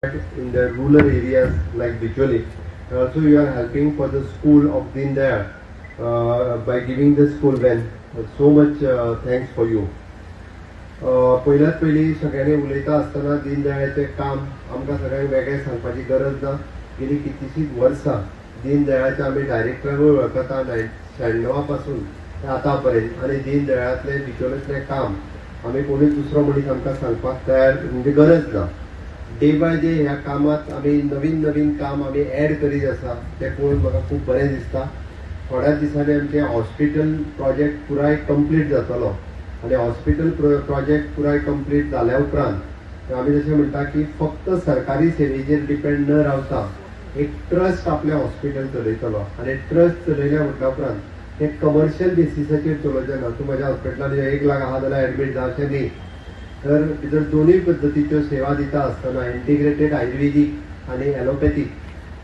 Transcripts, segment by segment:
In the rural areas like Bicholim. And also you are helping for the school of Deen Dayal by giving the school van. So much thanks for you. पयल्यात पयलीं सगळ्यांनी उलयता आसतना दीनदयाळाचें काम आमकां सगळ्यांक वेगळें सांगपाची गरज ना. गेली कितलींशींच वर्सां दीनदयाळाच्या आमी डायरेक्टरांकूय वळखता 96 पासून ते आतां पर्यंत, आनी दीनदयाळांतलें बिचोलेंतलें काम आमी कोणूय दुसरो मनीस आमकां सांगपाक तयार म्हणजे गरज ना. डे बाय डे ह्या कामात आमी नवीन नवीन काम आमी एड करीत आसा, तें पळोवन म्हाका खूब बरें दिसता. थोड्याच दिसांनी आमचें हॉस्पिटल प्रोजेक्ट पुराय कंप्लीट जातलो आनी हॉस्पिटल प्रोजेक्ट पुराय कंप्लीट जाल्या उपरांत आमी जशें म्हणटा की फक्त सरकारी सेवेचेर डिपेंड न रावता एक ट्रस्ट आपलें हॉस्पिटल चलयतलो, आनी ट्रस्ट चलयल्या म्हटल्या उपरांत ते कमर्शियल बेसिसाचेर चलोवचें ना. तूं म्हज्या हॉस्पिटलान 1 लाख आहा जाल्यार एडमीट जावचें न्ही, तर भितर दोनूय पद्दतीच्यो सेवा दिता आसतना इंटिग्रेटेड आयुर्वेदीक आनी एलोपॅथीक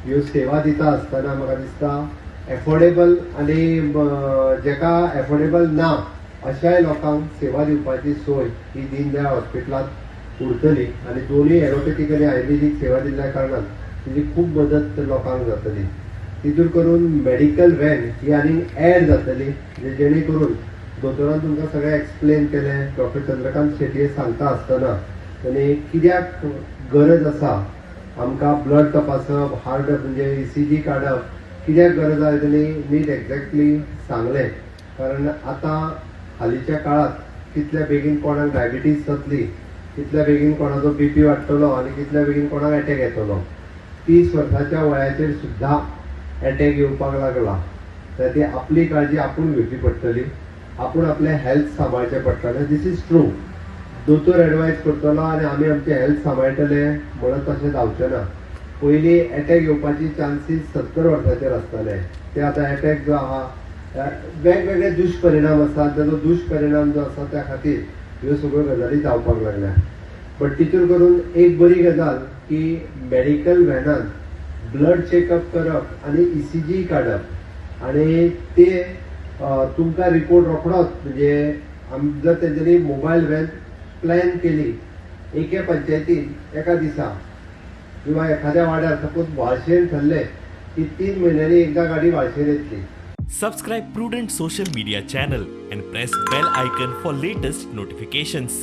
ह्यो सेवा दिता आसतना म्हाका दिसता एफोर्डेबल आनी जेका एफोर्डेबल ना अशाय लोकांक सेवा दिवपाची सोय ही दीनदयाळ हॉस्पिटलांत उरतली, आनी दोनूय एलोपॅथीक आनी आयुर्वेदीक सेवा दिल्ल्या कारणान तिची खूब मदत लोकांक जातली. तितूर करून मेडिकल व्हॅन ही आनीक एड जातली, जेणे करून दोतोरान तुमकां सगळें एक्सप्लेन केलें. डॉक्टर चंद्रकांत शेटये सांगता आसतना आनी कित्याक गरज आसा आमकां ब्लड तपासप, हार्ट म्हणजे ECG काडप कित्याक गरज आसा तेणी नीट एक्झॅक्टली सांगलें. कारण आतां हालींच्या काळांत कितल्या बेगीन कोणाक डायबिटीज जातली, कितल्या बेगीन कोणाचो BP वाडटलो आनी कितल्या बेगीन कोणाक एटॅक येतलो. 30 वर्साच्या वयाचेर सुद्दां एटॅक येवपाक लागला. तर ती आपली काळजी आपूण घेवची पडटली, आपूण आपलें हेल्थ सांबाळचें पडटलें. This is true. दोतोर एडवायज करतलो आनी आमी आमचें हेल्थ सांबाळटले म्हणून तशें जावचें ना. पयलीं एटॅक येवपाची चान्सीस 70 वर्सांचेर आसताले, ते आतां एटॅक जो आहा वेगवेगळे दुश्परिणाम आसात, ताचो दुश्परिणाम जो आसा त्या खातीर ह्यो सगळ्यो गजाली जावपाक लागल्या. बट तितूर करून एक बरी गजाल की मेडिकल व्हॅनान ब्लड चॅकअप करप आनी ECG काडप आनी ते तुमकां रिपोर्ट रोखडोच म्हणजे जर तेंच्यांनी मोबायल व्हॅन प्लॅन केली एके पंचायतीन एका दिसा किंवा एखाद्या वाड्यार सपोज वाळशेन ठरलें की 3 म्हयन्यांनी एकदां गाडी वाळशेन येतली. Subscribe Prudent Social Media channel and press bell icon for latest notifications.